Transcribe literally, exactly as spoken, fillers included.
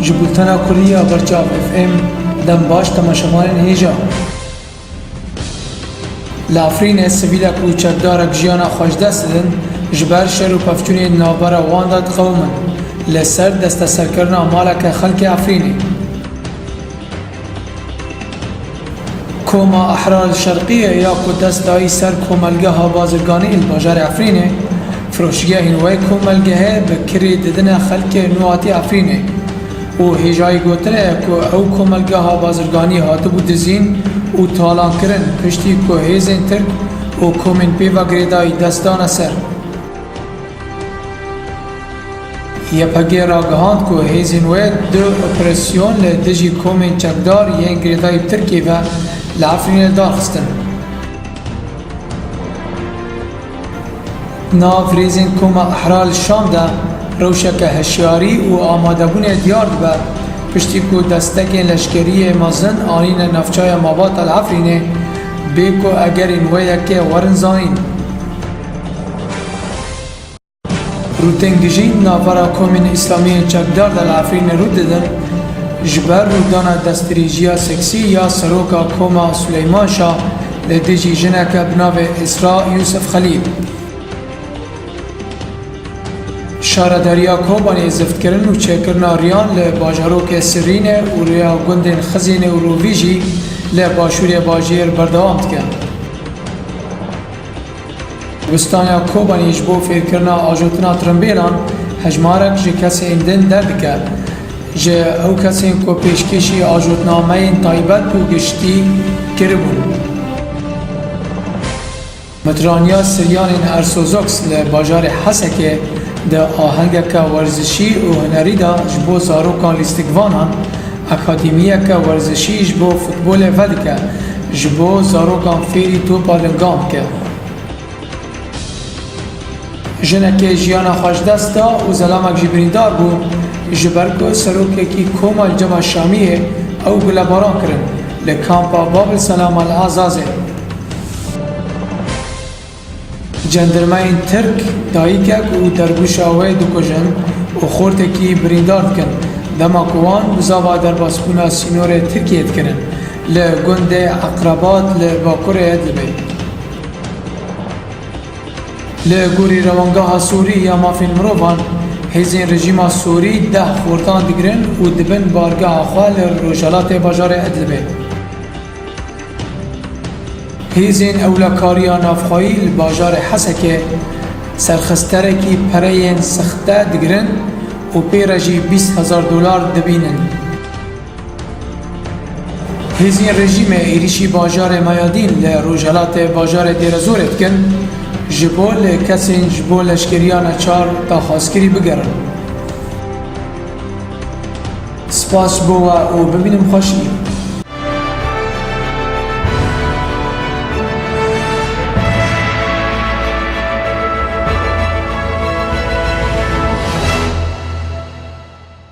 Ji bultena Kurdî ya Berçav F M, dem baş temaşevanên hêja. Li Efrînê sivîlek û çekdarek jiyana xwe ji dest didin, ji ber şer û pevçûnên di navbera wan de diqewimin, li ser desteserkirina maleke xelkê Efrînê. Koma Ehrar Şerqiyê ya ku dest dayî ser komelgeha bazirganî li bajarê Efrînê, firoşgehên wê komelgehê bi kirê didine xelkê nû hatî Efrînê û hêjayî gotinê ye ku ew komelgeha bazirganî hatibû dizîn û talankirin, piştî ku hêzên Tirk û komên pê ve girêdayî dest dane ser. Y P G ragihand ku hêzên wê du operasyon li dijî komên çekdar yên girêdayî bi Tirkiyê ve li Efrînê li dar xistin. Di nav rêzên Koma Ehrar li Şam de rewşeke hişyarî û amadebûnê diyar dibe, piştî ku destekên leşkerî yê mezin anîne navçeya Mabata li Efrînê, bê ku egerên wê yekê werin zanîn. Rûtên gijîn di navbera komên îslamî yên çekdar de li Efrînê rû didin, ji ber rûdana destdirêjiya seksî ya seroka koma Suleyman Şah li dijî jineke bi navê Îsra Yûsif Xelîl. Şaredariya Kobanê ziftkirin û çêkirina riyan li bajarokê Sirînê û rêya gundên Xizênê û Rovî jî li başûrê bajêr berdewam dike. Dibistana Kobanê ji bo fêrkirina ajotina tirimbêlan hejmarek ji kesên din derdike, ji ew kesên ku pêşkêşî ajotnameyên taybet û giştî kiribûn. Mitraniya Siryanên Ersozoks li bajarê Hesekê di ahengeke werzişî û hunerî de ji bo zarokan lîstikvanan, akademiyeke werzişî ji bo futbolê vedike, ji bo zarokan fêrî topa lingan bike. Jinekê jiyana xwe ji dest da û zelamek jî birîndar bû, ji ber ku serokekî koma li Cema Şamiyê ew gulebaran kirin li kampa Bab el Selama li Azazê. Cendirmeyên Tirk dayikek û derbûşa wê dikujin û xortekî birîndar dikin, dema ku wan bizava derbasbûna sînorê Tirkiyê dikirin li gundê Eqrebat li bakurê Idlibê. Li gorî Rewangeha Sûrî ya Mafên Mirovan, hêzên rejîma Sûrî deh xortan digirin û dibin bargeha xwe li rojhelatê bajarê Idlibê. Hêzên Ewlekariya Navxweyî li bajarê Hesekê serxisterekî pereyên sexte digirin û pê re jî bîst hezar dolar dibînin. Hêzên rejîmê êrîşî bajarê Meyadîn li rojhelatê bajarê Dêrezorê dikin, ji bo li kesên ji bo leşkeriya neçar daxwazkirî bigerin. Spas ji bo we û bimînin xweşî.